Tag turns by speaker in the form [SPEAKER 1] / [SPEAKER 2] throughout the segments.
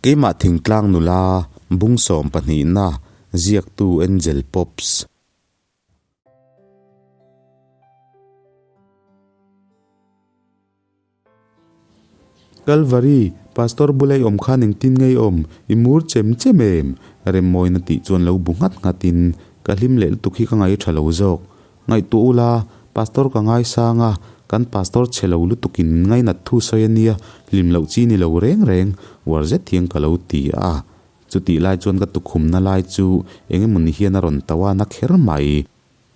[SPEAKER 1] Keimah thingtlang nula bung sawmpahnihna ziaktu Angel Pops. Kalvari, Pastor bula i awm khan engtin nge i awm? I mur chem chem em? Remmawina tih chuan lo bu nghat nghatin, Ka hlim leh lutuk hi ka ngaih tha lo zawk. Ngaihtuah ula, Pastor ka ngaisang a, kan Pastor chhe lo lutukin min ngainat thu sawi a nia, hlim loh chi ni lo reng reng, uar zet hian ka lo ti a. Chutih lai chuan ka tukhumna lai chu eng emaw ni hian a rawn tauh a, na kher mai.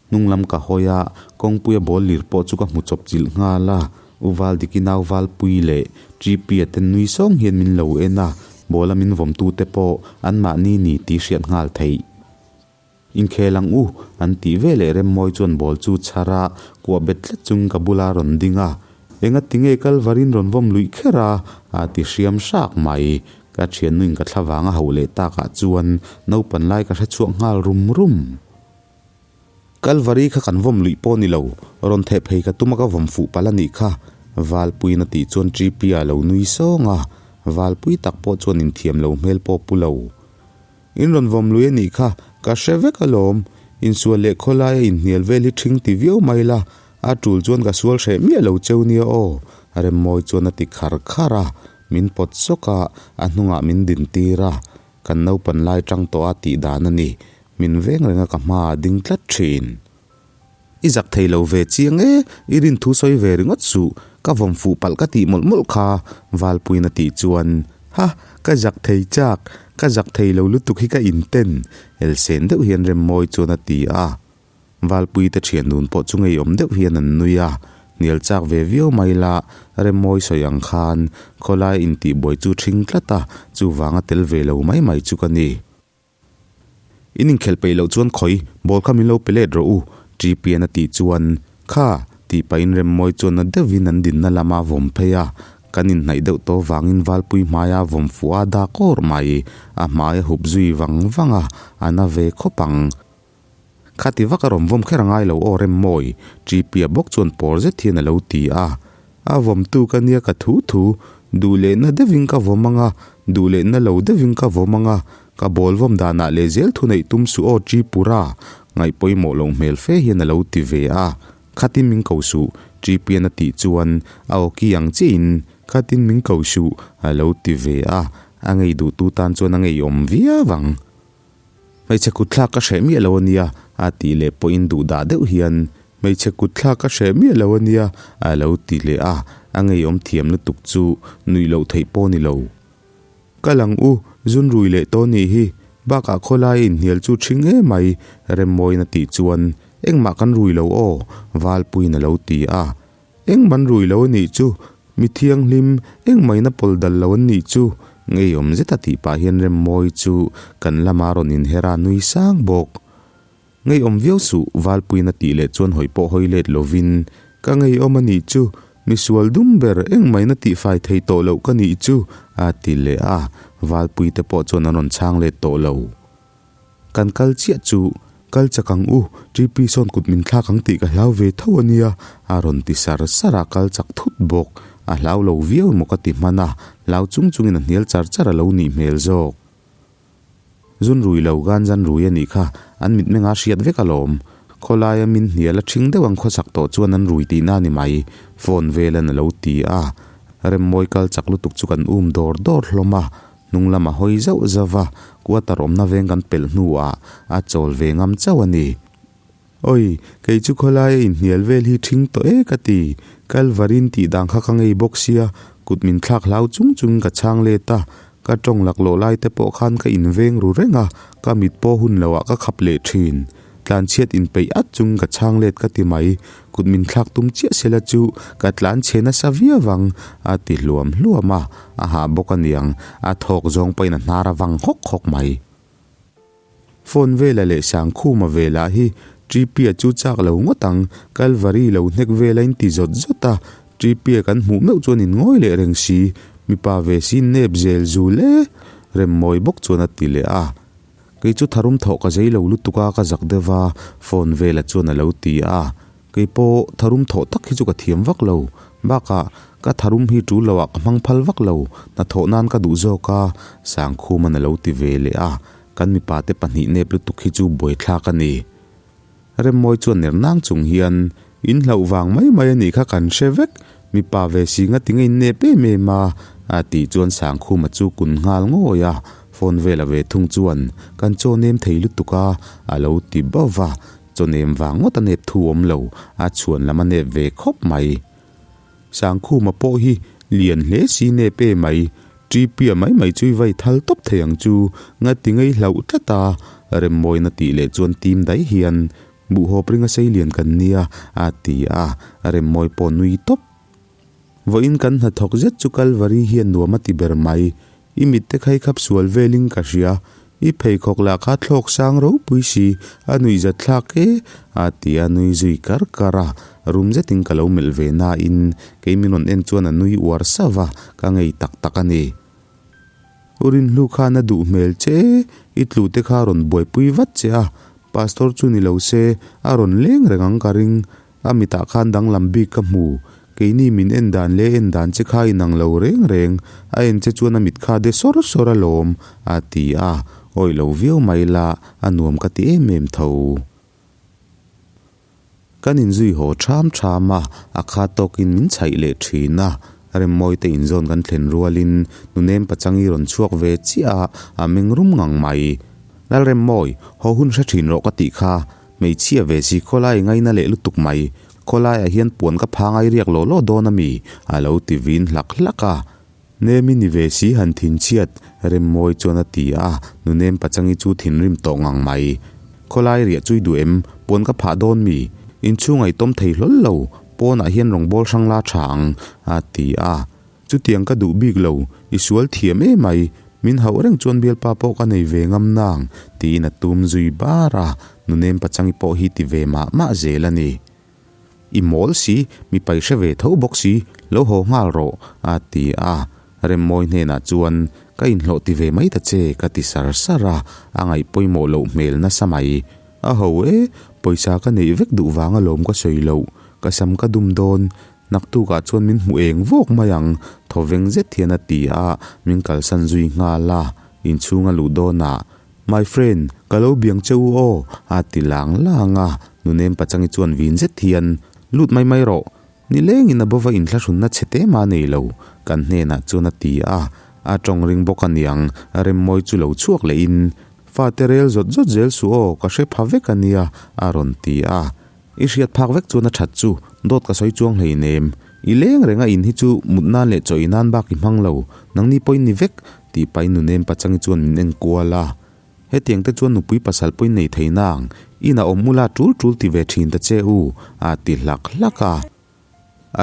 [SPEAKER 1] Hnung lam ka hawi a, kawngpuia ball lir pawh chu ka hmu chawp chilh nghal a. U Valdiki nau Valpui leh Ṭipi-a te nui sawng hian min lo en a, ball a min vawmtute pawh anmahni ni tih hriat nghal theih. Inkhel ang u, an tih ve leh Remmawi chuan ball chu chhar a, kuah bet tlat chungin ka bula rawn ding a. Engati nge Kalvarin rawn vawm luih kher a? a ti hriam hrak mai. Ka thiannuin ka thla vang a hauh leh takah chuan naupan lai ka hre chhuak nghal rum rum. Kalvari kha kan vawm luih pawh ni lo, rawn theh phei ka tum a ka vawm fuh palh a nih kha, Valpuiin a tih chuan Ṭipi-a lo nui sawng a, Valpui tak pawh chuan inthiam lo hmel pawh pu lo. In rawn vawm lui a nih kha, ka hre vek alawm, insual leh khawlaia inhnial vel hi ṭhing ti viau mai la, a ṭul chuan ka sual hreh miah lo cheu nia aw, Remmawi chuan a ti khar khar a, min pawt sawk a, a hnungah min dintir a, Kan naupan lai tang tawh a tih dan a ni. Min veng reng a ka hma a ding tlat thin. I zak thei lo ve chiang e, i rin thu sawi ve ringawt suh, ka vawm fuh palh ka tih mawlh mawlh kha, Valpuiin a tih chuan, Ha, ka zak thei chak, ka zak thei lo lutuk hi ka inten, elsen deuh hian Remmawi chuan a ti a. Valpui te thian dun pawh chu ngeiawm deuh hian an nui a, hnial chak ve viau mai la, Remmawi sawi ang khan khawlai intihbuai chu ṭhing tlat a, chuvanga tel ve lo mai mai chu ka ni. In inkhelh peih loh chuan khawi, ball kha min lo pe let rawh u, Ṭipian a tih chuan, Kha, tih pahin Remmawi chuan na deuhin an dinna lama vawm phei a, kan inhnaih deuh tawh vangin Valpui hmaia vawm fuh a dak awr mai, a hmai a hup zui vang vang a, a na ve khawp ang. Khati vak a rawn vawm kher a ngai lo aw Remmawi, Ṭipia bawk chuan pawr zet hian a lo ti a. A vawmtu ka nia ka thu thu, duh lehna deuhin ka vawm ang a, duh lehna lo deuhin ka vawm ang a, ka bawl vawm danah leh zel thu neih tum suh aw Ṭipura, ngaih pawimawh loh hmel fe hian a lo ti ve a. Khatin min ko suh, Ṭipian a tih chuan a awki ang chiahin Khatin min ko suh a lo ti ve a, a ngei duhtu tan chuan a ngeiawm viau ang. Hmeichhe kutthlak ka hreh miah lo a nia, a tih leh pawhin duh dah deuh hian, Hmeichhe kutthlak ka hreh miah lo a nia, a lo ti leh a, a ngeiawm thiam lutuk chu nuih loh theih pawh ni lo. Kal ang u, zun rui leh tawh nih hi, bakah khawlai a inhnial chu ṭhing em mai, Remmawiin a tih chuan, Engmah kan rui lo aw, Valpuiin a lo ti a. Engman rui lo a nih chu, mi thianghlim, engmahina pawl dal lo an nih chu, ngeiawm zeta tih pah hian Remmawi chu kan lama rawn inher a nui sang bawk. Ngeiawm viau suh, Valpuiin a tih leh chuan hawi pawh hawi let lovin, Ka ngeiawm a nih chu, mi sual dum ber, engmahina tihfai thei tawh loh ka nih chu, a ti leh a, Valpui te pawh chuan an rawn chhang let tawh lo. Kan kal chiah chu, Kal chak ang u, TP sawn kut min thlak ang tih ka hlau ve tho a nia, a rawn ti sar sar a, kal chak thut bawk. A hlau lo viau emaw ka ti hman a, hlau chung chungin a hnial char char a lo nih hmel zawk. Zun rui lo gan zan rui a nih kha, an mitmenga hriat vek alawm. Khawlaia min hnial a ṭhing deuh ang khawchak tawh chuan an rui tihna a ni mai, phone velan a lo ti a. Remmawi kal chak lutuk chu kan um dawr dawr hlawm a, Hnung lam a hawi zauh zauh va, quarter awmna veng kan pelh hnuah a chawl ve ngam chauh a ni. Awi, kei chu khawlaia inhnial vel hi ṭhing tawh e ka ti. Kalvarin tih dan kha ka ngei bawk sia, kut min thlak hlau chung chungin ka chhang let a. Ka tawng laklawh lai te pawh khan ka inveng ru reng a, ka mit pawh hun loah ka khap leh ṭhin. Tlanchhiat inpeih at chung ka chhang let ka ti mai, kut min thlak tum chiah sela chu ka tlanchhe nasa viau ang, a ti hluam hluam a, a hah bawk aniang, a thawk zawng pawhin a hnar a vang hawk hawk mai. Phone vela leh Sangkhuma velah hi Ṭipia chu chak lo ngawt ang, Kalvari lo hnek vela in ti zawt zawt a, Ṭipia kan hmuh meuh chuan in ngawi leh reng si, mipa ve si nep zel zul e, Remmawi bawk chuan a ti leh a. Kei chu tharum thawh ka zei lo lutuk a, ka zak deuh a, phone vela chuan a lo ti a. Kei pawh tharum thawh tak hi chu ka thiam vak lo, Bakah, ka tharum hi ṭul loah ka hmang phal vak lo, hnathawh nan ka duh zawk a, Sangkhuman a lo ti ve leh a, kan mipate pahnih nep lutuk hi chu buaithlak a ni. Remmawi chuan ner nang chung hian, In hlauh vang mai mai a nih kha kan hre vek, mipa ve si nga ti ngei nep em em a, a tih chuan Sangkhuma chu kun nghal ngawi a, phone vela ve thung chuan, Kan chaw nem thei lutuk a, a lo ti bauh va, Chaw nem vang ngawt a nep thu awm lo, a chhuan lam a nep ve khawp mai. Sangkhuma pawh hi lian hle si nep e mai, Ṭipia mai mai chu i vai thal tawp thei ang chu, ngati ngei hlauh tlat a, Remmawina tih leh chuan tim daih hian buhhawp ringa sei lian kan nia a ti a, Remmawi pawh nui tawp. Vawiin kan hnathawk zet chu Kalvari hian nuam a ti ber mai. I mitte kha i khap sual velin ka hria. I pheikhawk lah kha thlawk sang ropui si, a nuihzat thlak e, a ti a nui zui kar kar a. Rum zetin ka lo melh ve nain kei min rawn en chuan a nui uar sauh va, ka ngei tak tak a ni. U Rinhlu khan a duh hmel che, i tlu te kha a rawn buaipui vat che a, Pastor chu ni lo se, a rawn leng reng ang ka ring. A mitah khan danglam bik ka hmu. Keini min en dan leh en dan che kha inang lo reng reng. A en che chuan a mit kha de sawr sawr alawm, a ti a. Awih lo viau mai la, a nuam ka ti em em tho. Kan inzui haw ṭham ṭham a, a kha tawkin min chhaih leh ṭhin a. Remmawi te inzawn kan thlen rualin Nunem Pachangi rawn chhuak ve chiah a, a meng rum ngang mai. Lalremmawi, haw hun hre ṭhin rawh ka tih kha. Hmeichhia ve si khawlai ngaina leh lutuk mai, khawlaiah hian puan ka pha ngai riak law law dawn a mi? a lo ti vin hlak hlak a. Nemi ni ve si han thinchhiat, Remmawi chuan a ti a, Nunem Pachangi chu thinrim tawh ngang mai. Khawlai riah chui duh em? Puan ka phah dawn mi? Inchhung a i tawm thei hlawl lo, pawnah hian rawngbawl hrang la tha ang, a ti a. Chutiang ka duh bik lo, i sual thiam em mai, min hauh reng chuan bialpa pawh ka nei ve ngam nang, tiin a tum zui bar a, Nunem Pachangi pawh hi ti ve mah mah zel a ni. I mawl si, mi pai hre ve tho bawk si, lo haw nghal rawh, a ti a, Remmawi hnenah chuan, Ka inhlawh ti ve mai ta che, ka ti sar sar a, a ngaih pawimawh loh hmel nasa mai. A ho e, pawisa ka neih vek duh vang alawm ka sawi loh, ka sam ka dum dawn, Naktukah chuan min hmu eng vawk mai ang, thawveng zet hian a ti a, min kalsan zui nghal a, inchhung a luh dawnah, My friend, ka lo biang che u aw, a ti lang lang a, Nunem Pachangi chuan vin zet hian, Lut mai mai rawh, nilengin a bova inthlahrunna chhe te mah nei lo, kan hnenah chuan a ti a, a tawng ring bawk aniang, Remmawi chu lo chhuak lehin, Fate rel zawt zawt zel suh aw, ka hre pha vek ania, a rawn ti a. I hriat phak vek chuan a that chu, dawt ka sawi chuang hleinem. I leng reng a in hi chu mut nan leh chaw i nan bak i hmang lo, nangni pawh in ni vek, tih pahin nunem pachangi chuan min en kual a. Hetiang te chuan nupui pasal pawh in nei thei nang, in a awm ula tul tul ti ve thin ta che u, a ti hlak hlak a.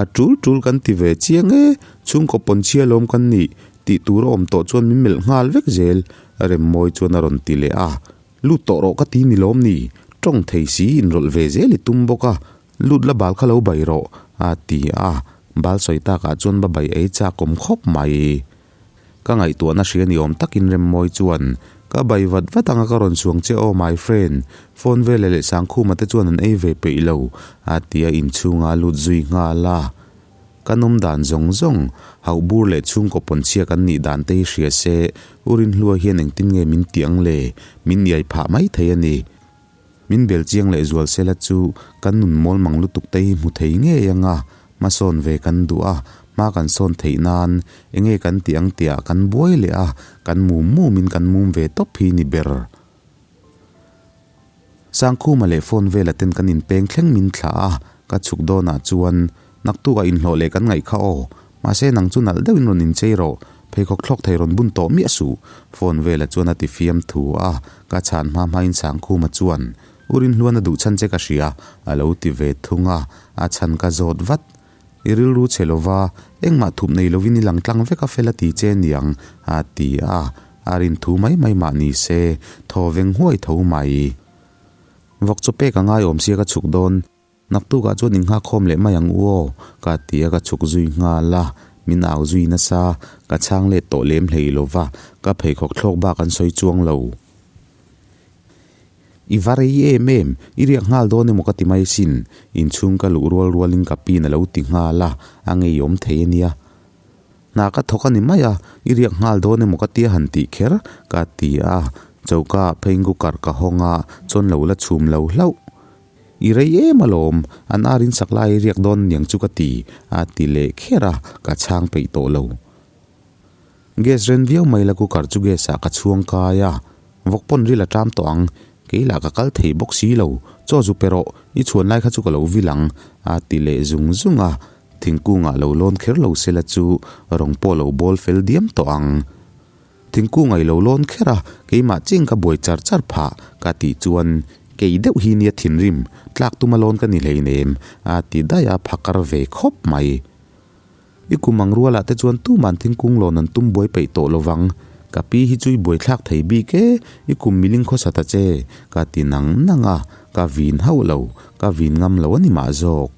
[SPEAKER 1] A tul tul kan ti ve chiang e, chhungkaw pawnchhia lawm kan nih, tih tur a awm tawh chuan min melh nghal vek zel, Remmawi chuan a rawn ti leh a. Lut tawh rawh ka ti ni lawm ni, tawng thei si inrawlh ve zel i tum bawk a, lut la bal kha lo bai rawh, a ti a, bal sawi takah chuan ba bai ei chak awm khawp mai. Ka ngaihtuahna hria ni awm takin Remmawi chuan, Ka bai vat vat anga ka rawn suang che aw my friend, phone vela leh Sangkhuma te chuan an ei ve peih lo, a ti a inchhunga a lut zui nghal a. Ka nawm dan zawng zawng, hauh bur leh chhungkaw pawnchhia kan nih dan te hi hria se, U Rinhlua hian engtin nge min tih ang le? Min iai phah mai thei a ni. Min bel chiang leh zual sela chu kan nun mawl mang lutuk te hi hmu thei ngei ang a, hmasawn ve kan duh a, hma kan sawn theih nan enge kan tih ang tihah kan buai leh a, kan mum mumin kan mum ve tawp hi ni ber. Sangkhuma leh phone vela ten kan inpeng thleng min thlah a, ka chhuk dawnah chuan naktukah inhlawh leh kan ngaih kha aw, mahse nang chu nalh deuhin rawn inchei rawh, pheikhawk thlawk thei rawn bun tawh miah suh, phone vela chuan a ti fiam thu a, ka chhan hma hmain Sangkhuma chuan U Rinhluan a duh chhan che ka hria a lo ti ve thung a, a chhan ka zawt vat. I rilru chhe lova, engmah thup nei lovin i lang tlang vek a fel a ti che niang, a ti a. A rin thu mai mai mah ni se, thaw veng huai tho mai. Vawk chaw pek a ngai awm sia ka chhuk dawn, naktukah chuan inghakkhawm leh mai ang u aw, ka ti a ka chhuk zui nghal a. Min au zui nasa, ka chhang let tawh lem hlei lova, ka pheikhawk thlawk bak an sawi chuang lo. I va rei em em, i riak nghal dawn emaw ka ti mai sin, inchhung ka luh rual rualin ka pin a lo ti nghal a, a ngeiawm thei a nia. Hna ka thawk a ni mai a, i riak nghal dawn emaw ka tia han tih kher ka ti a, choka ah pheiin cooker ka hawng a, chuan lo la chhum lo hlauh. I rei em alawm, an ar in sak lai i riak dawn aniang chu ka ti, a ti leh kher a, ka chhang peih tawh lo. Gas ren viau mai la cooker chu gas ah ka chhuang kai a, vawk pawn ril a ṭam tawh ang, kei lah ka kal thei bawk si lo, chaw zu pe rawh, i chhuan lai kha chu ka lo vil ang, a ti leh zung zung a, thingkung ah lo lawn kher lo se la chu rawng pawh lo bawl fel diam tawh ang. Thingkung ah i lo lawn kher a, keimah ching ka buai char char phah, ka tih chuan kei deuh hi nia thinrim, tlak tuma lawn ka ni hleinem, a ti daih a, phakar ve khawp mai. I kum ang rualah te chuan tuman thingkung lawn an tum buai peih tawh lovang. Ka pi hi chu i buaithlak thei bik e, i kum miling khawsa ta che, ka ti nang nang a, ka vin hauh lo, ka vin ngam lo a ni mah zawk.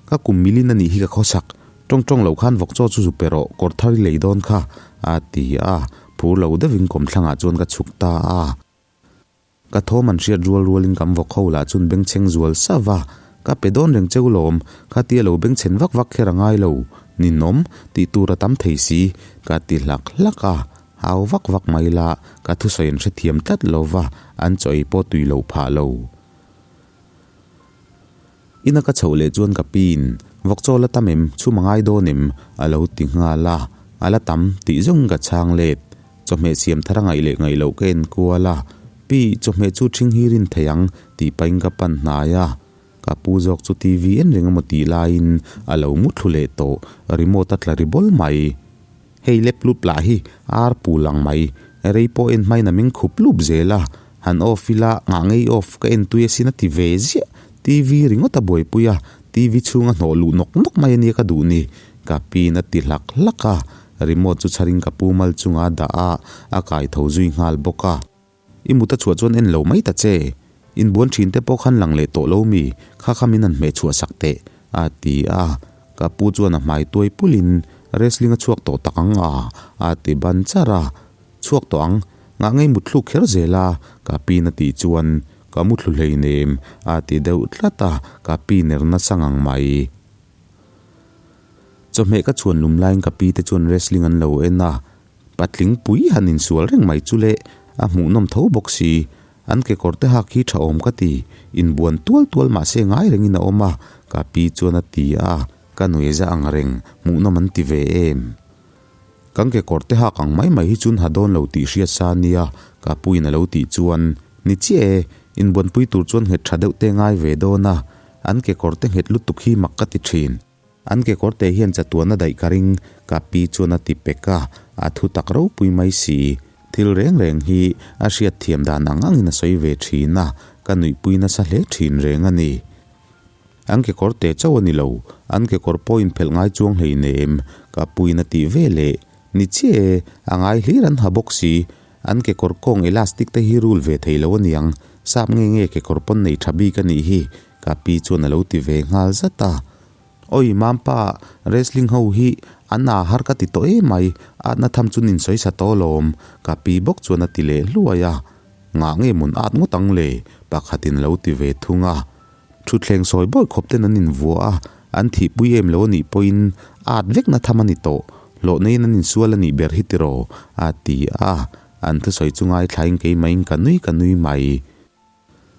[SPEAKER 1] Ka kum milin a nih hi ka khawsak, tawng tawng lo khan vawk chaw chu zu pe rawh, kawr thar i lei dawn kha, a ti a, phur lo deuhin kawmthlangah chuan ka chhuk ta a. Ka thawm an hriat rual rualin kan vawk ho lah chuan bengchheng zual sa va, Ka pe dawn reng cheu lawm, khatia lo bengchhen vak vak kher a ngai lo, ninawm, tih tur a tam thei si, ka ti hlak hlak a, hau vak vak mai la, ka thusawi an hrethiam tlat lo va, an chaw ei pawh tui lo phah lo. Ina ka chhoh leh chuan ka piin, Vawk chaw la tam em? Chhum a ngai dawn em? a lo ti nghal a, a la tam tih zawng ka chhang let. Chawhmeh siam thar a ngaih leh ngaih loh ka en kual a, Pi, chawhmeh chu ṭhing hi rin thei ang tih pahin ka pan hnai a. Ka pu zawk chu TV en reng emaw tih laiin a lo mu thlu leh tawh, remote a tla ri bawl mai. Hei lep lup lah hi ar pul ang mai, rei pawh en hmain a meng khup lup zel a, han off ila ngah ngei off ka en tui asin a ti ve ziah, TV ringawt a buaipui a, TV chhunga hnawh luh nawk nawk mai ania ka duh ni, ka pin a ti hlak hlak a, remote chu chharin ka pu mal chunga a dah a, a kai tho zui nghal bawk a. I mut a chhuah chuan en lo mai ta che. Inbuan thin te pawh khan lang leh tawh lo mi, kha kha min han hmeh chhuah sak teh, a ti a. Ka pu chuan a hmai tuai pulin wrestling a chhuak tawh tak ang a, a ti ban char a. Chhuak tawh ang, ngah ngei mutthluk kher zel a, ka pin a tih chuan ka muthlu hleinem, a ti deuh tlat a, ka pi ner nasa ngang mai. Chawhmeh ka chhuan lum laiin ka pi te chuan wrestling an lo en a. Patling pui han insual reng mai chu le, a hmuhnawm tho bawk si. An kekawr te hak hi tha awm ka ti, inbuan tual tual mah se ngai rengin a awm a, ka pi chuan a ti a, ka nuiza ang reng, hmuhnawm an ti ve em? Kan kekawr te hak ang mai mai hi chun ha dawn lo tih hriat sa nia, ka puiin a lo tih chuan, Ni chiah e, inbuanpui tur chuan nghet tha deuh te ngai ve dawn a, an kekawr te nghet lutuk hi mak ka ti thin. An kekawrte hian chatuan a daih ka ring, ka pi chuan a ti pek a, a thu tak ropui mai si. Thil reng reng hi a hriat thiam dan ang angin a sawi ve thin a, ka nuihpui nasa hle thin reng a ni. An kekawrte chauh a ni lo, an kekawr pawh inphelh ngai chuang hleinem, ka puiin a tih ve leh. Ni chiah e, a ngai hlir an ha bawk si. An kekawr kawng elastic te hi rul ve thei lo a niang, sap nge nge kekawr pawn nei tha bik a nih hi, Ka pi chuan a lo ti ve nghal zat a. Oi Mampa, wrestling ho hi an aa har ka ti tawh emai, atna tham chu nin sawi sa tawh alawm, ka pi bawk chuan a ti leh hluai a. Ngah nge mun at ngawt ang le? Pakhatin a lo ti ve thung a. Thutthleng sawi bawi khawp ten an invuah a, an thihpui em lo anih pawhin at vekna tham a ni tawh, hlawhnaiin an insual anih ber hi tiraw? a ti a, an thusawi chu ngaithlain keimah-in ka nui ka nui mai.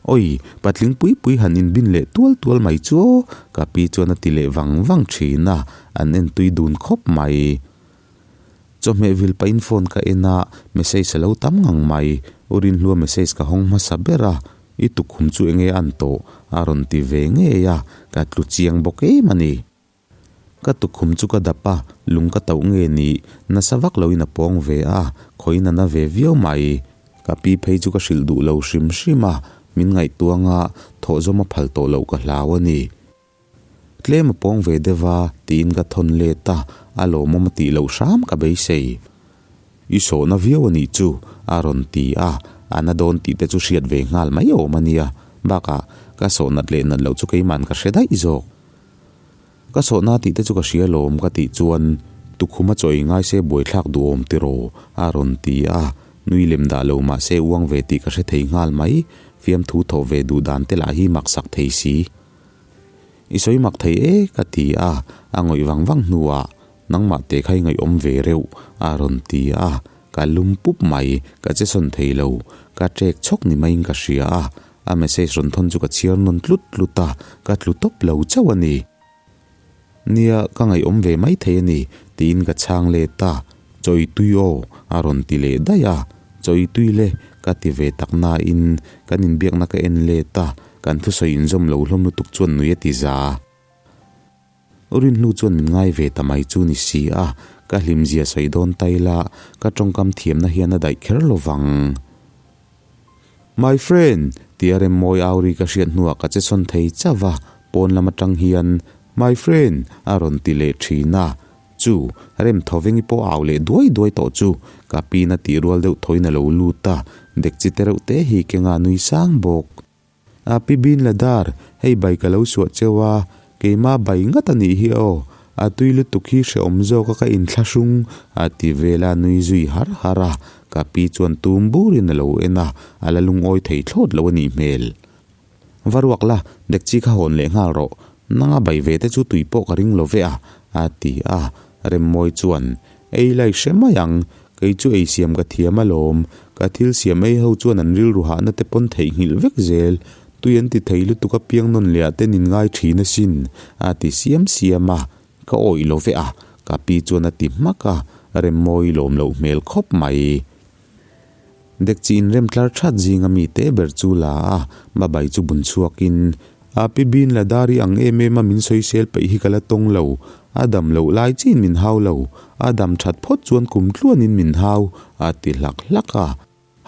[SPEAKER 1] Oi, patling pui pui han inbin leh tual tual mai chu aw, ka pi chuan a ti leh vang vang thin a, an en tui dun khawp mai. Chawhmeh vil pahin phone ka en a, message a lo tam ngang mai. U Rinhlua message ka hawng hmasa ber a, i tukhum chu enge an tawh? a rawn ti ve ngei a, ka tlu chiang bawk em a ni. Ka tukhum chu ka dap a, lung ka tauh nge ni, nasa vak loin a pawng ve a, khawiin a na ve viau mai. Ka pi phei chu ka hrilh duh lo hrim hrim a, min ngaihtuang a, thawh zawm a phal tawh loh ka hlau a ni. Tlem a pawng ve deuh a, tiin ka thawn let a, a lawmawm a tih loh hram ka beisei. I sawhna viau a nih chu, a rawn ti a, a na dawn tih te chu hriat ve nghal mai awm a nia, bakah ka sawh nat leh nat loh chu keima'n ka hre daih zawk. Ka sawhna tih te chu ka hria lawm ka tih chuan tukhum a chawi ngai se buaithlak duhawm tiraw a rawn ti a, nui lem dah lo mah se uang ve tih ka hre thei nghal mai. Fiamthu thawh ve duh dan te lah hi mak sak thei si. I sawi mak thei e ka ti a, a ngawih vang vang hnuah nangmah te kha i ngaihawm ve reuh a rawn ti a, ka lum pup mai, ka che sawn thei lo, ka ṭek chhawk ni maiin ka hria a, a message rawn thawn chu ka chhiar nawn tlut tlut a, ka tlu tawp lo chauh a ni. Nia, ka ngaihawm ve mai thei a ni, tiin ka chhang let a, Chawi tui aw, a rawn ti leh daih a, Chawi tui le, ka ti ve tak nain kan inbiakna ka en let a, kan thusawi inzawm lo hlawm lutuk chuan nui a ti za. Rinhlu chuan min ngai ve ta mai chu ni si a, ka hlimzia sawi dawn ta ila, ka tawngkam thiamna hian a daih kher lo vang. My friend! Tia Remmawi au ri ka hriat hnuah ka che sawn thei chauh va, pawn lam atang hian My friend! A rawn ti leh thin a. Chu, Rem Thawvengi pawh au leh duai duai tawh chu ka pin a tih rual deuh thawiin a lo lut a, dekchi te reuh te hi kenga nui sang bawk. A pi bin la dar, hei bai ka lo suah cheu a, keima bai ngat a nih hi aw, a tui lutuk hi hrehawm zawk a ka inthlahrung a ti vel a nui zui har har a, ka pi chuan tum burin a lo en a, a la lungawi thei thlawt lo a nih hmel. Va ruak la, dekchi kha hawn leh nghal rawh, nanga bai ve te chu tui pawh ka ring lo ve a, a ti a, Remmawi chuan, Ei lai hre mai ang, kei chu ei siam ka thiam alawm, ka thil siam ei ho chuan an rilru hahna te pawn theihnghilh vek zel, tui an ti thei lutuk a piang nawn leh ah ten in ngai thin asin, a ti siam siam a, ka awih lo ve a, ka pi chuan a ti hmak a, Remmawi lawm loh hmel khawp mai. Dekchi inrem tlar that zinga mi te ber chu la a, Babai chu bun chhuakin, A pi bin la dar i ang em em a min sawisel peih hi ka la tawng lo, a dam loh lai chiin min hau lo, a dam that phawt chuan kum tluanin min hau, a ti hlak hlak a.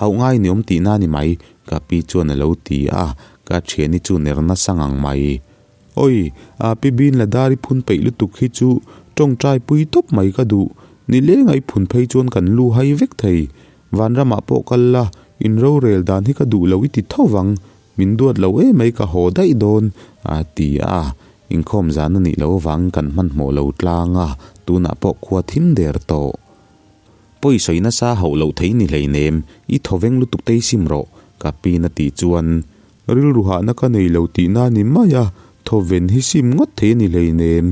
[SPEAKER 1] Hauh ngai ni awm tihna ni mai, ka pi chuan a lo ti a, ka thiani chu ner nasa ngang mai. Oi, a pi bin la dar i phun peih lutuk hi chu tawngtai pui tawp mai ka duh, nileng a i phun phei chuan kan lu hai vek thei. Vanramah pawh kal la, in rorel dan hi ka duh lo i ti tho vang, min duat lo emai ka haw daih dawn, a ti a. Inkhawm zan a nih loh avangin kan hmanhmawh lo tlang a, tunah pawh khua thim der tawh. Pawi sawi nasa hauh loh thei ni hleinem, i thawveng lutuk te i sim rawh, ka pin a tih chuan Rilru hahna ka nei lo tihna ni mai a, thawven hi sim ngawt thei a ni hleinem.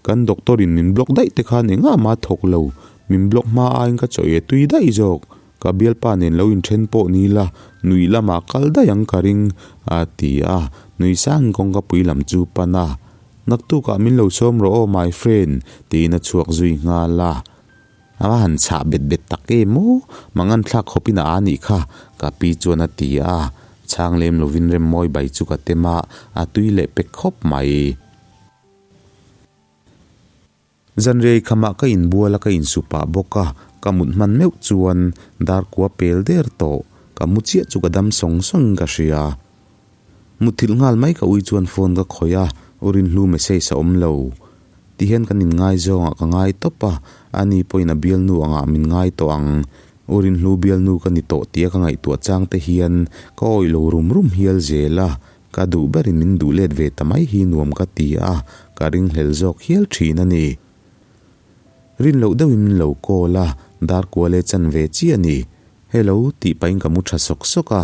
[SPEAKER 1] Kan doctor in min block daih te khan engah mah thawk lo, min block hma aiin ka chaw e tui daih zawk. Ka bialpa nen lo inthen pawh ni la, nuih lamah kal daih ang ka ring, a ti a, nui sangin kawngka pui lam chu pan a. Naktukah min lo sawm rawh aw my friend, tiin a chhuak zui nghal a. A va han chhah bet bet tak em aw, mangan thlak khawpin a a nih kha, ka pi chuan a ti a, chhang lem lovin Remmawi bai chu ka tem a, a tui leh pek khawp mai. Zanriai khamah ka inbual a ka insu pah bawk a, ka mut hman meuh chuan dar kua pel der tawh, ka mu chiah chu ka dam sawng sawngin ka hria. Mutthilh nghal mai ka ui chuan phone ka khawih a, u Rinhlu message a awm lo. Tihian kan inngaizawngah ka ngai tawp a, ani pawhin a bialnu angah min ngai tawh ang. U Rinhlu bialnu ka ni tawh tia ka ngaihtuah chang te hian ka awih lo rum rum hial zel a, ka duh berin min duh let ve ta mai hi nuam ka ti a, ka ringhlel zawk hial thin a ni. Rin loh deuhin min lo call a, dar kual e chan ve chiah a ni. Hello tih pahin ka mu tha sawk sawk a.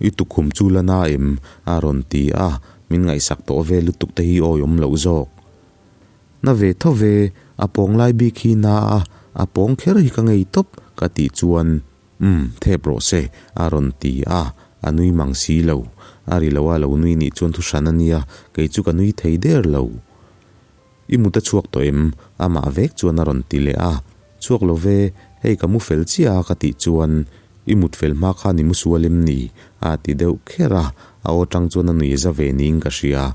[SPEAKER 1] I tukhum chu la na em? a rawn ti a, min ngaihsak tawh ve lutuk te hi awi awm loh zawk. Na ve tho ve, a pawng lai bik hi na a, a pawng kher hi ka ngei tawp ka tih chuan umm thep rawh se a rawn ti a, a nui mang si lo. A ri lo a lo nui nih chuan thu hran a nia, kei chu ka nui thei der lo. I mut a chhuak tawh em? Amah vek chuan a rawn ti leh a. Chhuak lo ve, hei ka mu fel chiah a ka tih chuan, I mut fel hma khan i mu sual em ni? a ti deuh kher a, a aw tang chuan a nui za ve niin ka hria.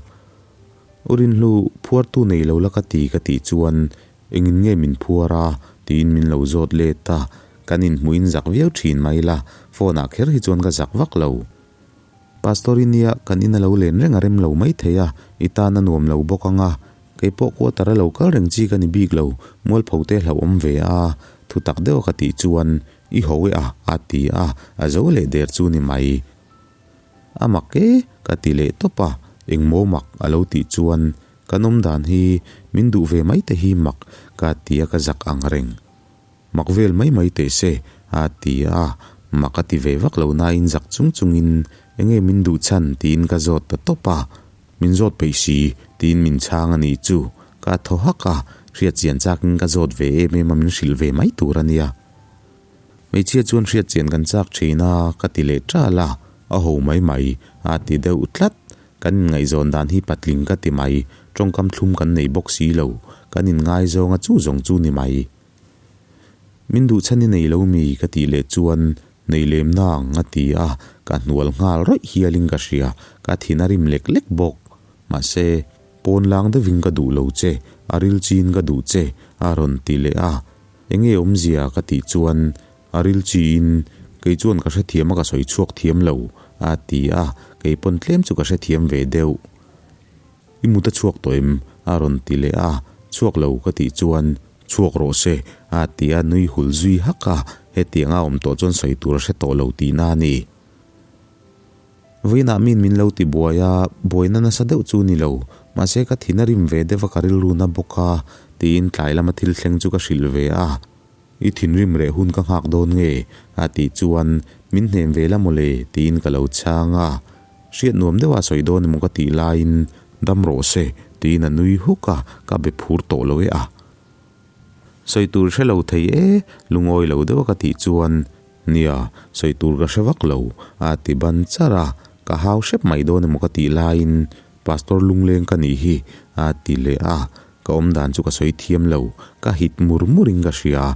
[SPEAKER 1] U Rinhlu, phuartu nei lo la ka ti ka tih chuan, Engin nge min phuar a? tiin min lo zawt let a, kan inhmuhin zak viau thin mai la, phone ah kher hi chuan ka zak vak lo. Pastor i nia, kan in a lo len reng a rem lo mai thei a, i tan a nuam lo bawk ang a. Kei pawh quarter a lo kal reng chi ka ni bik lo, mualpho te hlauhawm ve a, thu tak deuh a ka tih chuan, i ho e a, a ti a, a zo leh der chu ni mai. A mak e, ka ti leh tawp a, engmaw mak a lo tih chuan, kan awm dan hi min duh ve mai te hi mak ka ti a ka zak ang reng. Mak vel mai mai teh se, a ti a, mak a ti ve vak lo nain zak chung chungin Enge min duh chhan tiin ka zawt ta tawp a, min zawt peih si tiin min chhang a nih chu. Ka thaw hak a, hriat chian chakin ka zawt ve em em a min hrilh ve mai tur a nia. Hmeichhia chuan hriat chian kan chak thin a ka ti leh ṭal a, a ho mai mai a ti deuh tlat. Kan inngaihzawn dan hi patling ka ti mai, tawngkam thlum kan nei bawk si lo, kan inngaizawng a chu zawng chu ni mai. Min duh chhan i nei lo mi ka tih leh chuan nei lem nang a ti a, ka hnual nghal rawih hialin ka hria, ka thin a rim lek lek bawk. Mahse, pawn lang deuhin ka duh lo che, a ril chin ka duh che a rawn ti leh a, enge awmzia ka tih chuan a ril chiin kei chuan ka hrethiam a ka sawi chhuak thiam lo a ti a, kei pawn tlem chu ka hrethiam ve deuh. I mut a chhuak tawh em? a rawn ti leh a, chhuak lo ka tih chuan chhuak rawh se a ti a, nui hul zui hak a, hetiang a awm tawh chuan sawi tur a hre tawh lo tihna a ni. Vawiinah min min lo ti buai a, buaina nasa deuh chu ni lo, mahse ka thin a rim ve deuh a ka rilru na bawk a, tiin tlai lama thil thleng chu ka hrilh ve a. I thinrim reh hun ka nghak dawn nge? a tih chuan, Min hnem ve la mawle, tiin ka lo chhang a. Hriat nuam deuha sawi dawn emaw ka tih laiin, Dam rawh se, tiin a nui huk a, ka be phur tawh lo e a. Sawi tur hre lo thei e, lungawi lo deuha ka tih chuan, Nia, sawi tur ka hre vak lo, a ti ban char a, ka hau hrep mai dawn emaw ka tih laiin, Pastor lungleng ka nih hi, a ti leh a. Ka awm dan chu ka sawi thiam lo, ka hit mur mur in ka hria.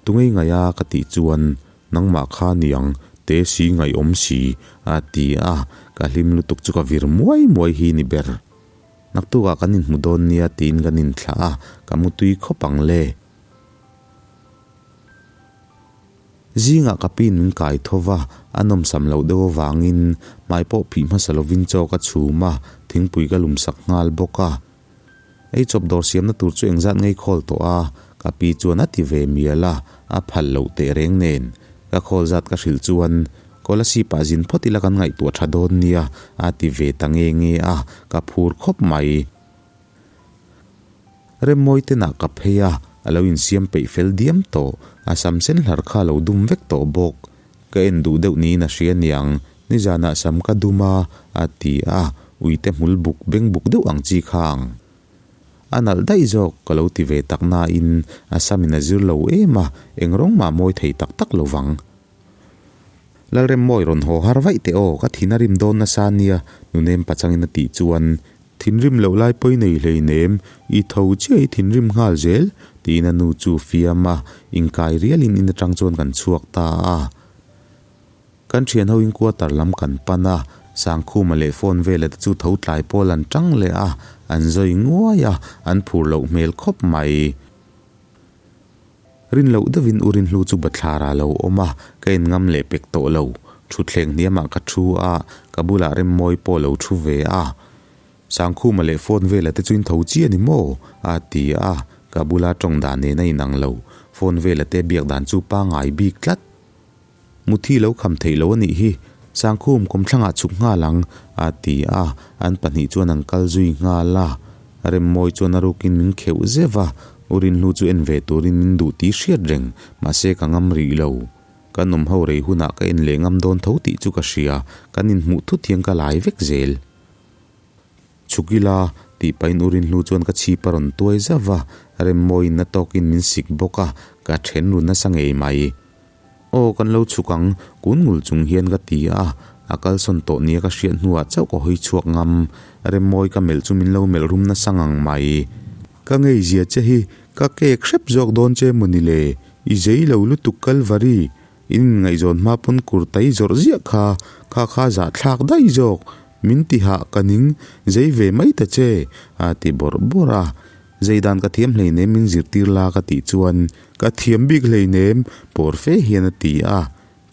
[SPEAKER 1] Tungei ngaih a ka tih chuan nangmah kha niang te si ngaihawm si a ti a, ka hlim lutuk chu ka vir muai muai hi ni ber. Naktukah kan inhmu dawn nia tiin kan inthlah a, ka mutui khawp ang le. Zingah ka pin min kai tho va, a nawmsam loh deuh avangin hmai pawh phih hmasa lovin chaw ka chhum a, thingpui ka lumsak nghal bawk a. Ei chawp dawr siamna tur chu engzat ngei khawl tawh a, ka pi chuan a ti ve mial a, a phal loh teh reng nen. Ka khawl zat ka hrilh chuan, Kolasib ah zin phawt ila kan ngaihtuah tha dawn nia, a ti ve ta nge nge a, ka phur khawp mai. Remmawi tenah ka phei a, a lo insiam peih fel diam tawh, a sam sen hlar kha a lo dum vek tawh bawk. Ka en duh deuh niin a hria niang, nizanah sam ka dum a, a ti a, uite hmul buk beng buk deuh ang chi kha ang. A nalh daih zawk ka lo ti ve tak nain a samin a zir lo em a, eng rawng mah mawi thei tak tak lo vang. Lalremmawi rawn haw har vaih teh aw, ka thin a rim dawn nasa nia, Nunem pachangin a tih chuan Thinrim loh lai pawi nei hleinem, i tho chiah i thinrim nghal zel, tiin a nu chu fiam a, inkai rialin in atang chuan kan chhuak ta a. Kan thian ho in quarter lam kan pan a, Sangkhuma leh phone vela te chu tho tlai pawl an tang leh a, an zawi nguai a, an phur loh hmel khawp mai. Rin loh deuhin u Rinhlu chu bathlar ah lo awm a, ka en ngam leh pek tawh lo. Thutthleng hniamah ka thu a, ka bulah Remmawi pawh lo thu ve a. Sangkhuma leh phone vela te chu in tho chi a ni maw? a ti a, ka bula tawng dan nen a inang lo. Phone vela te biak dan chu pangngai bik tlat. Muthi lo kham theih lo a nih hi, Sangkhum kawmthlangah chhuk nghal ang, a ti a, an pahnih chuan an kal zui nghal a. Remmawi chuan a rukin min kheuh zeuh a, U Rinhlu chu en ve turin min duh tih hriat reng, mahse ka ngam rih lo. Kan awm ho rei hunah ka en leh ngam dawn tho tih chu ka hria, kan inhmuh thut hian ka lai vek zel. Chhuk ila, tih pahin U Rinhlu chuan ka chhip a rawn tuai zauh a, Remmawiin na tawkin min sik bawk a, ka then ru nasa ngei mai. Aw, kan lo chhuk ang, kun ngul chung hian ka ti a, a kalsawn tawh nia ka hriat hnuah chauh ka hawi chhuak ngam. Remmawi ka melh chu min lo melh rum nasa ngang mai. Ka ngeizia che hi ka kek hrep zawk dawn che mawni le, i zei lo lutuk Kalvari, In inngaihzawn hma pawn kur tai zawrh ziah kha, kha kha zahthlak daih zawk, min ti hah ka ning zei ve mai ta che, a ti bawrh bawrh a. Zei dan ka thiam hleinem min zirtir la ka tih chuan ka thiam bik hleinem pawr fe hian a ti a.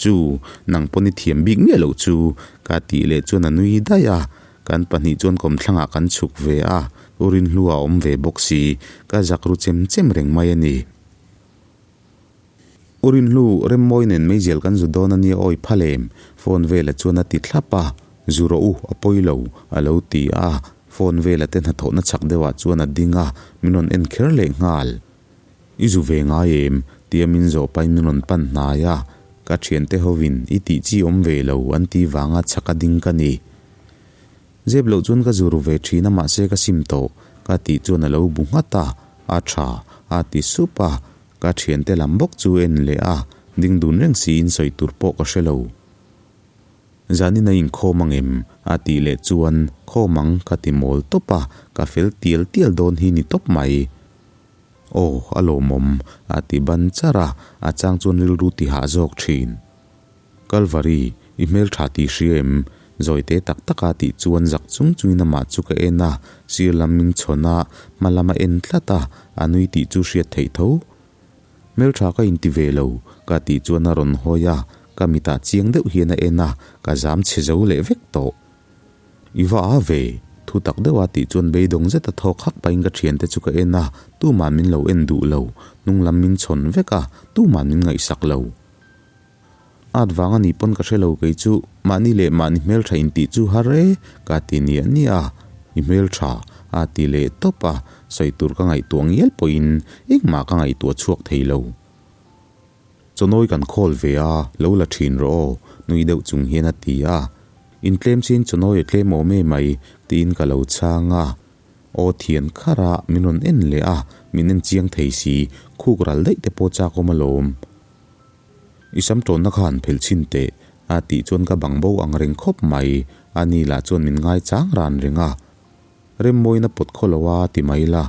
[SPEAKER 1] Chu, nang pawn i thiam bik miah loh chu, ka tih leh chuan a nui daih a. Kan pahnih chuan kawmthlangah kan chhuk ve a, U Rinhlua a awm ve bawk si, ka zak ru chem chem reng mai a ni. U Rinhlu, Remmawi nen meizial kan zu dawn a nia awi phal em? Phone vela chuan a ti thlap a, Zu rawh u, a pawi lo, a lo ti a. Phone vela te hnathawhna chak deuhah chuan a ding a, min rawn en kher leh nghal. I zu ve ngai em? tia min zawh pahin min rawn pan hnai a. Ka thiante hovin i tih chi awm ve lo an tih vanga chhaka ding ka ni. Zep loh chuan ka zur ve thin a mahse ka sim tawh ka tih chuan a lo bu nghat a, a tha a ti sup a, ka thiante lam bawk chu en leh a, ding dun reng siin sawi tur pawh ka hre lo. Zanin a inkhawm ang em? a tih leh chuan khawm ang ka ti mawl tawp a, ka fel tial tial dawn hi ni tawp mai. Aw, a lawmawm a ti ban char a, a chang chuan rilru ti hah zawk thin. Kalvari, i hmeltha tih hria em? Zawite tak taka tih chuan zak chung chungin amah chu ka en a, sir lam min chhawn a, hma lam a en tlat a, a nui tih chu hriat theih tho. Hmeltha ka inti ve lo, ka tih chuan a rawn hawi a, ka mitah chiang deuh hian a en a, ka zam chhe zo leh vek tawh. I va a ve, thu tak deuha tih chuan beidawng zeta thawk hak pahin ka thiante chu ka en a, tuman min lo en duh lo, hnung lam min chhawn vek a, tuman min ngaihsak lo. At vang a nih pawn ka hre lo kei chu, mahni leh mahni hmeltha intih chu har e, ka ti niah niah a, i hmeltha a ti leh tawp a, sawi tur ka ngaihtuah ngial pawhin engmah ka ngaihtuah chhuak thei lo. Chawnawi kan khawl ve a, lo la thin rawh aw, nui deuh chung hian a ti a, intlem siin chawnawi a tlem awm emai tiin ka lo chhang a. Aw thian kharh a, min rawn en leh a, min en chiang thei si, khuk ral daih te pawh chak awm alawm. I sam tawnna kha han phelh chhin teh, a tih chuan ka bang bo ang reng khawp mai, a ni lah chuan min ngai chang ran reng a. Remmawina pawt khaw lo a ti mai la,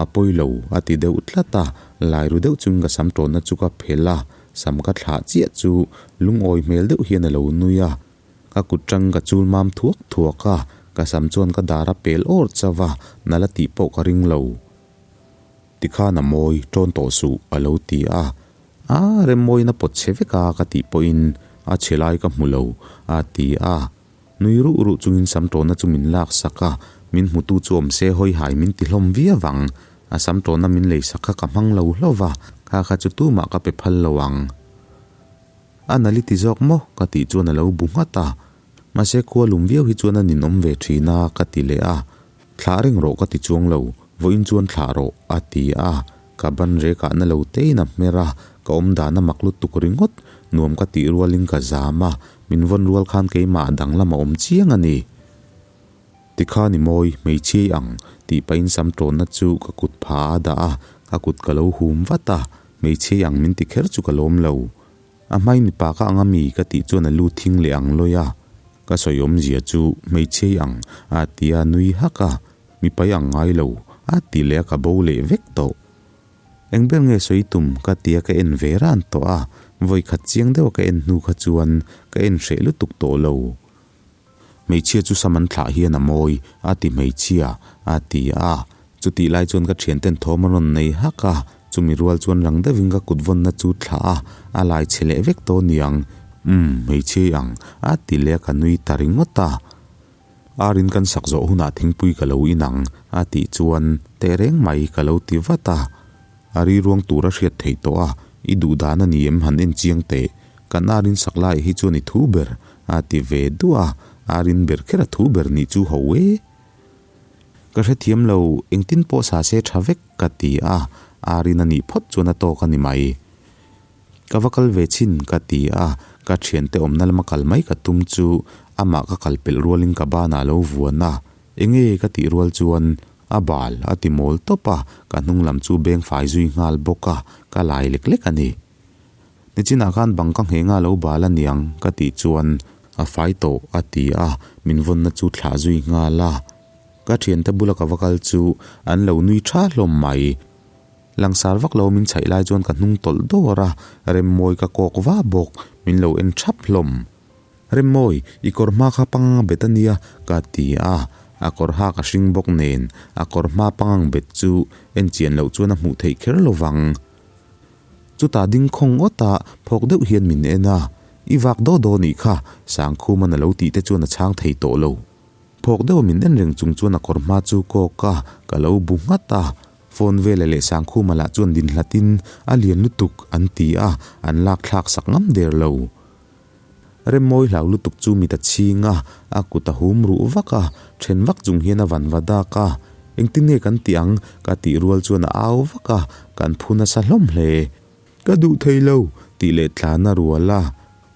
[SPEAKER 1] a pawi lo, a ti deuh tlat a, lai ru deuh chungin ka sam tawnna chu ka phelh a, sam ka thlah chiah chu lungawi hmel deuh hian a lo nui a, ka kut tang ka chul mam thuak thuak a, ka sam chuan ka dar a pel awr chauh a, nala tih pawh ka ring lo. Tikhan a mawi, tawn tawh suh, a lo ti a. A, Remmawiin a pawt chhe vek a ka tih pawhin a chhe lai ka hmu lo, a ti a. Nui ruh ruh chungin sam tawna chu min lak sak a, min hmutu chu awm se hawi hai min ti hlawm viau ang. A sam tawna min lei sak kha ka hmang lo hlauh va, kha kha chu tumah ka pe phal lo ang. A nali ti zawk maw? ka tih chuan a lo bu nghat a. Mahse khua lum viau hi chuan a ninawm ve thin a, ka ti leh a. Thlah reng rawh ka ti chuang lo, vawiin chuan thlah rawh, a ti a. Ka ban rekah na lo tein a hmer a, ka awm dan a mak lutuk ringawt, nuam ka tih rualin ka zam a, min vawn rual khan keimah danglam a awm chiang a ni. Tikhan i mawi, hmeichhiai ang, tih pahin sam tawnna chu ka kut pha a dah a, ka kut ka lo hum vat a, hmeichhiai ang min ti kher chu ka lawm lo. A hmai mipa ka ang a mi ka tih chuan a lu thing leh ang lawi a, ka sawi awmzia chu hmeichhiai ang a ti a nui hak a, mipai ang ngai lo a ti leh a ka bo leh vek tawh. Eng ber nge sawi tum ka ti a ka en ve ran tawh a, vawi khat chiang deuh a ka en hnu kha chuan ka en hreh lutuk tawh lo. Hmeichhia chu sam an thlah hian a mawi a ti hmeichhia a ti a, chutih lai chuan ka thianten thawm a rawn nei hak a, chumi rual chuan rang deuhin ka kut vawnna chu thlah a, a lai chhe leh vek tawh niang, umm hmeichhia i ang a ti leh a ka nui ta ringawt a. Arin kan sak zawh hunah thingpui ka lo in ang a tih chuan tehreng mai ka lo ti vat a, a riruang tur a hriat theih tawh a, i duh dan a ni em han en chiang teh, kan arin sak laiah hi chuan i thu ber A ti ve duah a, a rin ber kher a thu ber nih chu ho e. Ka hrethiam lo, engtin pawh sa se tha vek ka ti a, a rin a nih phawt chuan a tawk a ni mai. Ka va kal ve chhin ka ti a, ka thiante awmna lama kal mai ka tum chu amah ka kal pelh rualin ka banah a lo vuan a, enge ka tih rual chuan a bal a ti mawl tawp a, ka hnung lam chu beng fai zui nghal bawk a, ka lai lek lek a ni. Nichinah khan bang ka ngheng a lo bal a niang ka tih chuan a fai tawh a ti a, min vawnna chu thlah zui nghal a. Ka thiante bula ka va kal chu an lo nui tha hlawm mai. Langsar vak lo min chhaih lai chuan ka hnung tawlh dawr a, Remmawi ka kawk va bawk, min lo en thap hlawm. Remmawi, i kawr hma kha pangang bet a nia ka ti a, a kawr hak a hring bawk nen a kawr hma pangang bet chu en chian loh chuan a hmuh theih kher lo vang. Chutah ding khawng awt a, phawk deuh hian min en a, I vak daw daw nih kha, Sangkhuman a lo tih te chuan a chhang thei tawh lo. Phawk deuh a min en reng chung chuan a kawr hma chu kawk a, ka lo bu nghat a. Phone vela leh Sangkhuma lah chuan din hlat in a lian lutuk an ti a, an lak thlak sak ngam der lo. Remmawi hlau lutuk chu mit a chhing a, a kut a hum ruh vak a, then vak chung hian a van va dak a. Engtin nge kan tih ang? ka tih rual chuan a au vak a, kan phu nasa hlawm hle. Ka duh thei lo, tih leh tlan a rual a.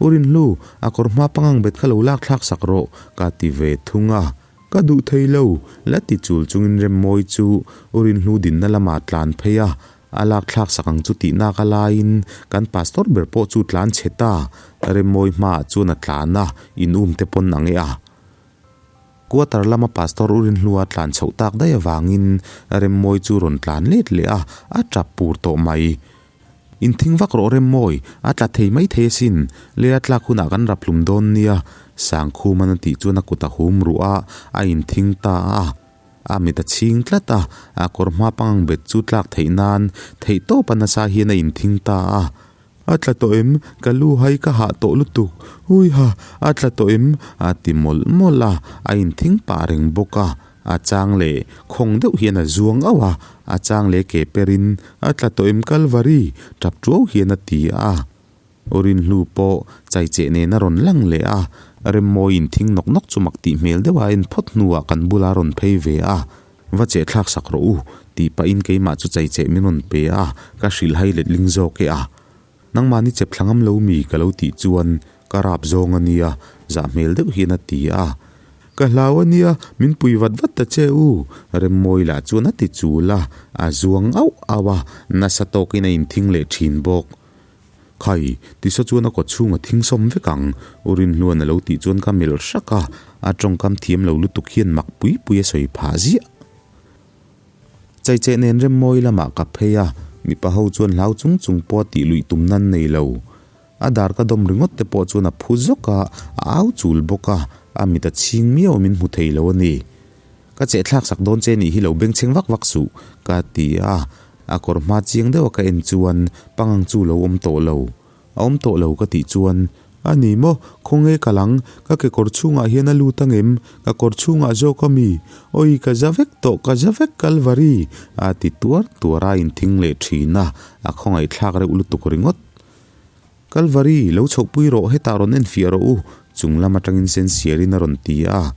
[SPEAKER 1] U Rinhlu, a kawr hma pangang bet kha lo lak thlak sak rawh, ka ti ve thung a. Ka duh thei lo, la ti chul chungin Remmawi chu U Rinhlu dinna lamah tlan phei a, a lak thlak sak ang chu tih nak a laiin kan pastor ber pawh chu tlan chhe ta, Remmawi hmaah chuan a tlan a, in um te pawn ang e a. Quarter lama pastor U Rinhlua tlan chhoh tak daih avangin Remmawi chu rawn tlan let leh a, a tap pur tawh mai. Inthing vak rawh Remmawi, a tla thei mai thei asin, lei a tlak hunah kan rap hlum dawn nia, Sangkhuman a tih chuan a kut a hum ruh a, a inthing ta a. A mit a chhing tlat a, a kawr hma pangang bet chu tlak theih nan theih tawp a nasa hian a inthing ta a. A tla tawh em? Ka lu hai ka hah tawh lutuk. Ui ha, a tla tawh em? A ti mawlh mawlh a, a inthing pah reng bawk a. A chang leh khawng deuh hian a zuang auh a, a chang leh ke perin a tla tawh em Kalvari? Tap tuau hian a ti a. Rinhlu pawh chaicheh nen a rawn lang leh a, Remmawiin thing nawk nawk chu mak tih hmel deuh a en phawt hnuah kan bula rawn phei ve a, Va cheh thlak sak rawh u, tih pahin keimah chu chaicheh min rawn pe a, ka hrilhhai letling zawk e a. Nangmahni chep thla ngam lo mi ka lo tih chuan ka rap zawng a nia, zah hmel deuh hian a ti a. Ka hlau a nia, min pui vat vat ta che u, Remmawi lah chuan a ti chul a, a zuang auh auh a, nasa tawkin a inthing leh thin bawk. Khai, tisa chuan a kawt chhung a thing sawm vek ang, U Rinhluan a lo tih chuan ka melh hrak a, a tawngkam thiam lo lutuk hian mak pui pui a sawi phah ziah. Chaicheh nen Remmawi lamah ka phei a, mipa ho chuan hlau chung chung pawh a tih luih tum nan nei lo. A dar ka dawm ringawt te pawh chuan a phu zawk a, a au chul bawk a, a mit a chhing miau min hmu thei lo a ni. Ka chehthlak sak dawn che nih hi lo bengchheng vak vak suh, ka ti a, a kawr hma chiang deuh a ka en chuan pangang chu lo awm tawh lo. A awm tawh lo ka tih chuan, A ni maw, khawnge ka lang, ka kekawr chhungah hian a lut angem, ka kawr chhungah zawk a mi, awi ka za vek tawh, ka za vek Kalvari, a ti tuar tuar a inthing leh thin a, a khawngaihthlak reuh lutuk ringawt. Kalvari, lo chhohpui rawh, hetah rawn enfiah rawh u, chung lam atangin sensiarin a rawn ti a.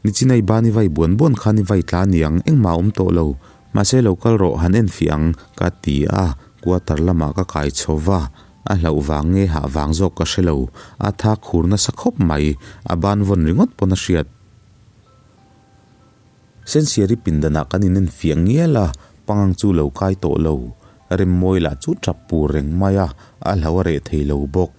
[SPEAKER 1] Nichinai ban i vai buan buan khan i vai tla aniang, engmah a awm tawh lo, mahse lo kal rawh, han enfiah ang, ka ti a, quarter lamah ka kai chho va, A hlauh vang nge hah vang zawk ka hre lo, a tha khur nasa khawp mai, a ban vawn ringawt pawn a hriat. Sensiari pindanah kan in enfiah ngial a, pangang chu lo kai tawh lo. Remmawi lah chu tap pur reng mai a, a hlo a reh thei lo bawk.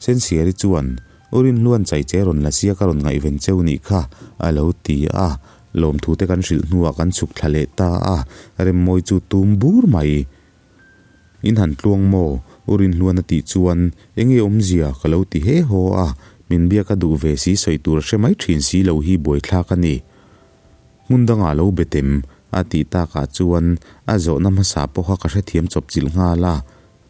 [SPEAKER 1] Sensiari chuan, U Rinhluan chaiche rawn la sia ka rawn ngaihven cheu nih kha, a lo ti a, lawmthu te kan hrilh hnuah kan chhuk thla leh ta a, Remmawi chu tum bur mai. In han tluang maw? U Rinhluan a tih chuan, Enge awmzia? ka lo ti he haw a, min biak a duh ve si sawi tur a hre mai thin si lo hi buaithlak a ni. Hmun dangah lo be tem, a tih takah chuan a zawhna hmasa pawha ka hrethiam chawp chilh nghal a.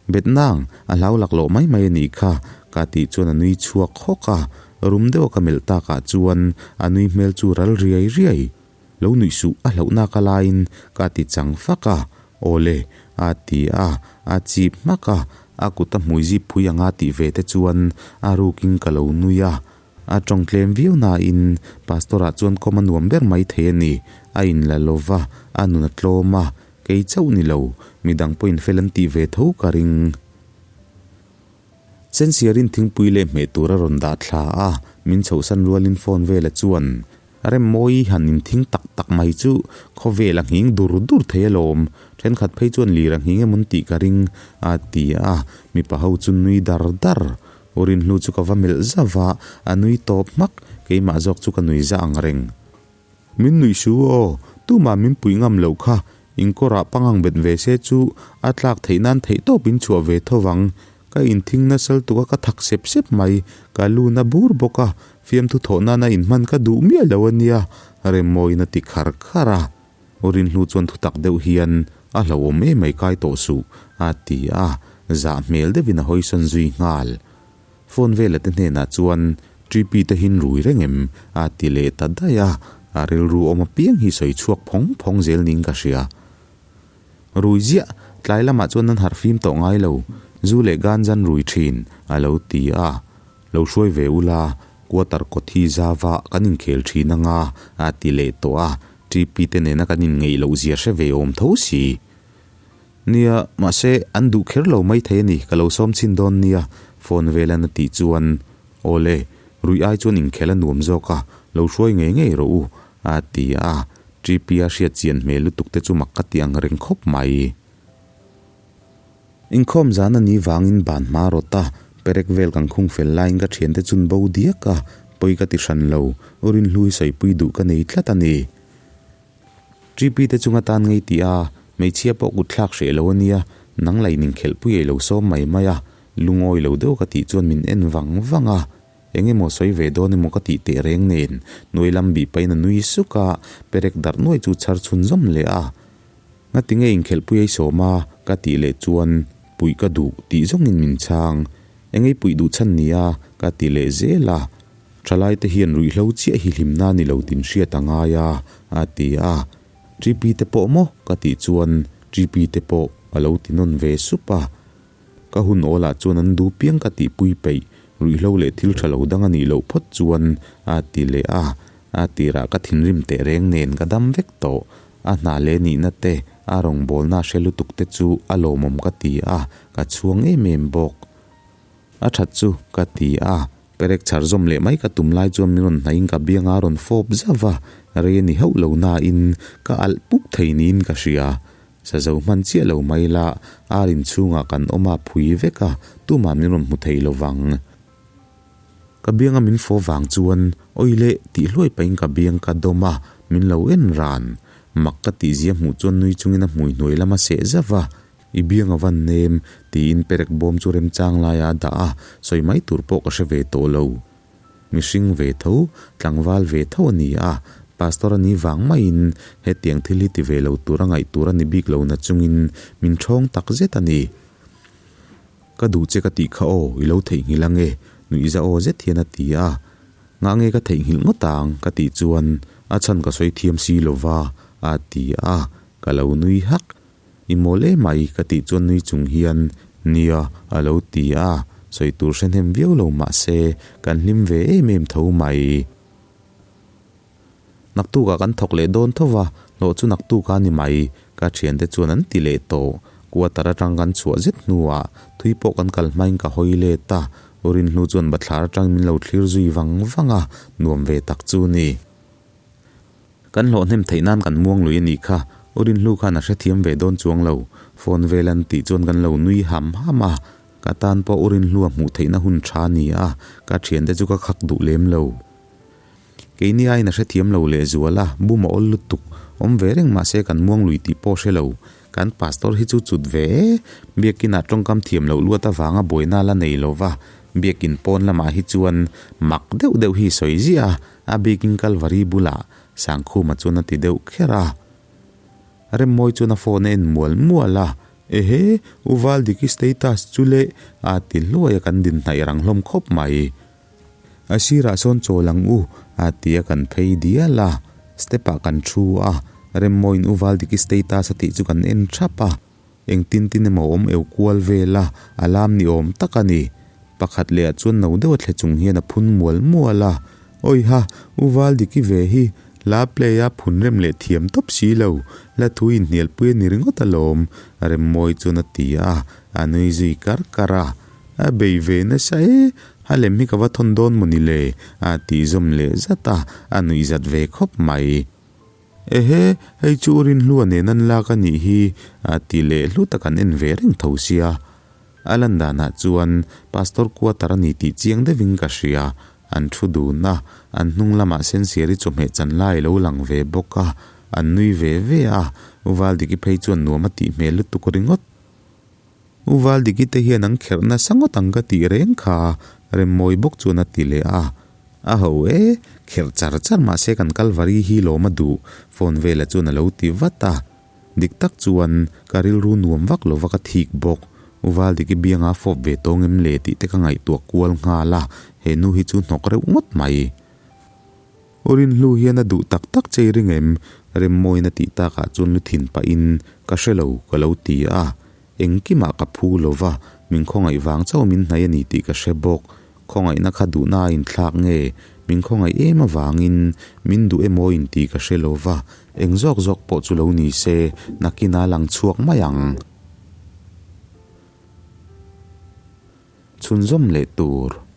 [SPEAKER 1] Bet nang, a hlau laklawh mai mai a nih kha, ka tih chuan a nui chhuak hawk a, rum deuha ka melh takah chuan a nui hmel chu ral riai riai. Lo nuih suh a hlauhna ka laiin ka ti chang fak a, Awle, a ti a, a chip hmak a, a kut a hmui zip phui anga tih ve te chuan a rukin ka lo nui a. A tawng tlem viau nain Pastor ah chuan kawm a nuam ber mai thei a ni, a inla lo va, a nun a tlawm a, kei chauh ni lo, midang pawhin fel an tih ve tho ka ring. Sensiarin thingpui leh hmeh tur a rawn dah thla a, min chhohsan rualin phone vela chuan Remmawi han inthing tak tak mai chu khawvel a nghing dur dur thei alawm, thenkhat phei chuan lir a nghing emawn tih ka ring, a ti a, mipa ho chu nui dar dar. U Rinhlu chu ka va melh zauh a, a nui tawp hmak, keimah zawk chu ka nui za ang reng. Min nuih su aw, tumah min puih ngam loh kha, inkawrah pangang bet ve se chu a tlak theih nan theih tawp in chhuah ve tho vang, Ka inthing nasal tuk a ka thak sep sep mai, ka lu na bur bawk a, fiamthu thawh nana inhman ka duh miah lo a nia, Remmawiin a ti khar khar a. U Rinhlu chuan thutak deuh hian, A hlauhawm em mai kai tawh suh, a ti a, zah hmel deuhin a hawisawn zui nghal. Phone vela te hnenah chuan, Ṭipi te hin rui reng em? a ti leh ta daih a, a rilru awm apiang hi sawi chhuak phawng phawng zel niin ka hria. Rui ziah, tlai lamah chuan an harh fim tawh ngai lo, zu leh ganjan rui thin, a lo ti a. Lo hruai ve ula, quarter kawt hi zava kan inkhel thin anga, a ti leh tawh a, TP te nena kan inngeih loh zia hre ve awm tho si. Nia, mahse, an duh kher lo mai thei a ni, ka lo sawm chhin dawn nia, Fawnvelan a tih chuan, Awle, ruih ai chuan inkhel a nuam zawk a, lo hruai ngei ngei rawh u, a ti a. TP-a hriat chian hmel lutuk te chu mak ka ti ang reng khawp mai. Inkhawm zan a ni vangin ban hma rawt a, perek vel kan khung fel laiin ka thiante chun bo diak a, pawi ka ti hran lo, u Rinhlui sawipui duh ka nei tlat a ni. TP te chunga tan ngei tih a, hmeichhia pawh kut thlak hreh lo a nia, nang lain inkhelhpui ei lo sawm mai mai a, lungawi lo deuh ka tih chuan min en vang vang a, eng emaw sawi ve dawn emaw ka tih teh reng nen, hnuai lam bih pahin a nui suk a, perek darh nuai chu chhar chhunzawm leh a. Ngati nge inkhelhpui ei sawm a? ka tih leh chuan puih ka duh tih zawngin min chhang. Eng ei puih duh chhan nia? ka ti leh zel a. Thalai te hian ruihhlo chiah hi hlimna ni lo tin hriat a ngai a, a ti a. TP te pawh maw? ka tih chuan TP te pawh a lo ti nawn ve sup a. Ka hun awlah chuan an duh piang ka tihpui peih, ruihhlo leh thil tha lo dang a nih loh phawt chuan a ti leh a. A tirah ka thinrim teh reng nen ka dam vek tawh. A hna leh nihna te, a rawngbawlna hre lutuk te chu a lawmawm ka ti a, ka chhuang em em bawk. A that chu ka ti a, perek chhar zawm leh mai ka tum lai chuan min rawn hnaihin ka bianga a rawn fawp zauh a, rei a ni hauh lo nain ka alh pup thei niin ka hria. Sa zo hman chiah lo mai la, ar inchhungah kan awm a phui vek a, tumah min rawn hmu thei lo vang. Ka bianga min fawh vang chuan awi leh tih hluai pahin ka biang ka dawm a, min lo en ran. Mak ka tihzia hmuh chuan nui chungin a hmui hnuai lam a seh zauh a, I biang a van nem, tiin perek bawm chu remchang laiah a dah a, sawi mai tur pawh ka hre ve tawh lo. Mihring ve tho, tlangval ve tho a ni a, pastor a ni vang maiin hetiang thil hi ti ve lo tur a ngaih tur a ni bik lo na chungin min ṭhawng tak zet a ni. Ka duh che ka tih kha aw, i lo theihnghilh ange, nuihza aw zet hian a ti a. Ngah nge ka theihnghilh ngawt ang? ka tih chuan a chhan ka sawi thiam si lo va, a ti a, ka lo nui hak. I mawl em mai ka tih chuan nui chung hian nia a lo ti a, sawi tur hre hnem viau lo mah se kan hlim ve em em tho mai. Naktukah kan thawk leh dawn tho va, hlawh chu naktuka ni mai, ka thiante chuan an ti leh tawh. Quarter atang kan chhuah zet hnuah thui pawh kan kal hmain ka hawi let a, U Rinhlu chuan bathlar atang min lo thlir zui vang vang a, nuam ve tak chu ni. Kan hlawh hnem theih nan kan muang lui a nih kha, U Rinhlu khan a hrethiam ve dawn chuang lo, phone vel an tih chuan kan lo nui ham ham a, ka tan pawh U Rinhlu a hmuh theihna hun tha a ni a, ka thiante chu ka khak duh lem lo. Keini aiin a hrethiam lo lehzual a, bum a awl lutuk, awm ve reng mahse kan muang lui tih pawh hre lo, kan pastor hi chu cut ve e, biakinah tawngkam thiam loh luat avanga buaina la nei lo va, biakin pawn lamah hi chuan mak deuh deuh hi sawi ziah a, A bikin Kalvari bulah Sangkhuma chuan a ti deuh kher a. Remmawi chuan a phone a en mual mual a, Ehe, U Valdiki status chu le, a ti hluai a kan din hnaih rang hlawm khawp mai. A sirah sawn chawl ang u, a ti a kan phei dial a. Step ah kan thu a, Remmawiin U Valdiki status a tih chu kan en thap a. Engtin tin emaw awm eu kual vel a, a lam ni awm tak a ni. Pakhat leh ah chuan no deuh a thle chung hian a phun mual mual a, Awiha, U Valdiki ve hi, hla play a phun rem leh thiam tawp si lo, hla thu inhnialpui a ni ringawt alawm, Remmawi chuan a ti a, a nui zui kar kar a. A bei ve nasa e, a lem hi ka va thawn dawn maw ni le, a tih zawm leh zat a, a nuih zat ve khawp mai. Ehe, hei chu u Rinhlua nen an lak a nih hi, a ti leh hlu tak an en ve reng tho sia. A lan danah chuan Pastor quarter a ni tih chiang deuhin ka hria. An thu dun a, an hnung lamah Sensiari chawhmeh chan lai lo lang ve bawk a, an nui ve ve a, U Valdiki phei chuan nuam a tih hmel lutuk ringawt. U Valdiki te hian an kherh nasa ngawt ang ka tih reng kha, Remmawi bawk chuan a ti leh a. A ho e, kherh char char mahse kan Kalvari hi lawm a duh, phone vela chuan a lo ti vat a. Dik tak chuan ka rilru nuam vak lova ka thik bawk. U Valdiki bianga fawp ve tawng em le tih te ka ngaihtuah kual nghal a, he nu hi chu hnawk reuh ngawt mai. U Rinhlu hian a duh tak tak che i ring em? Remmawiin a tih takah chuan lu thin pahin ka hre lo ka lo ti a. Engkimah ka phu lo va, min khawngaih vang chauh min hnaih a ni tih ka hre bawk. Khawngaihna kha duhna a inthlak nge? Min khawngaih em avangin min duh emaw in tih ka hre lo va, eng zawk zawk pawh chu lo ni se, nakinah a lang chhuak mai ang. Chhunzawm leh tur.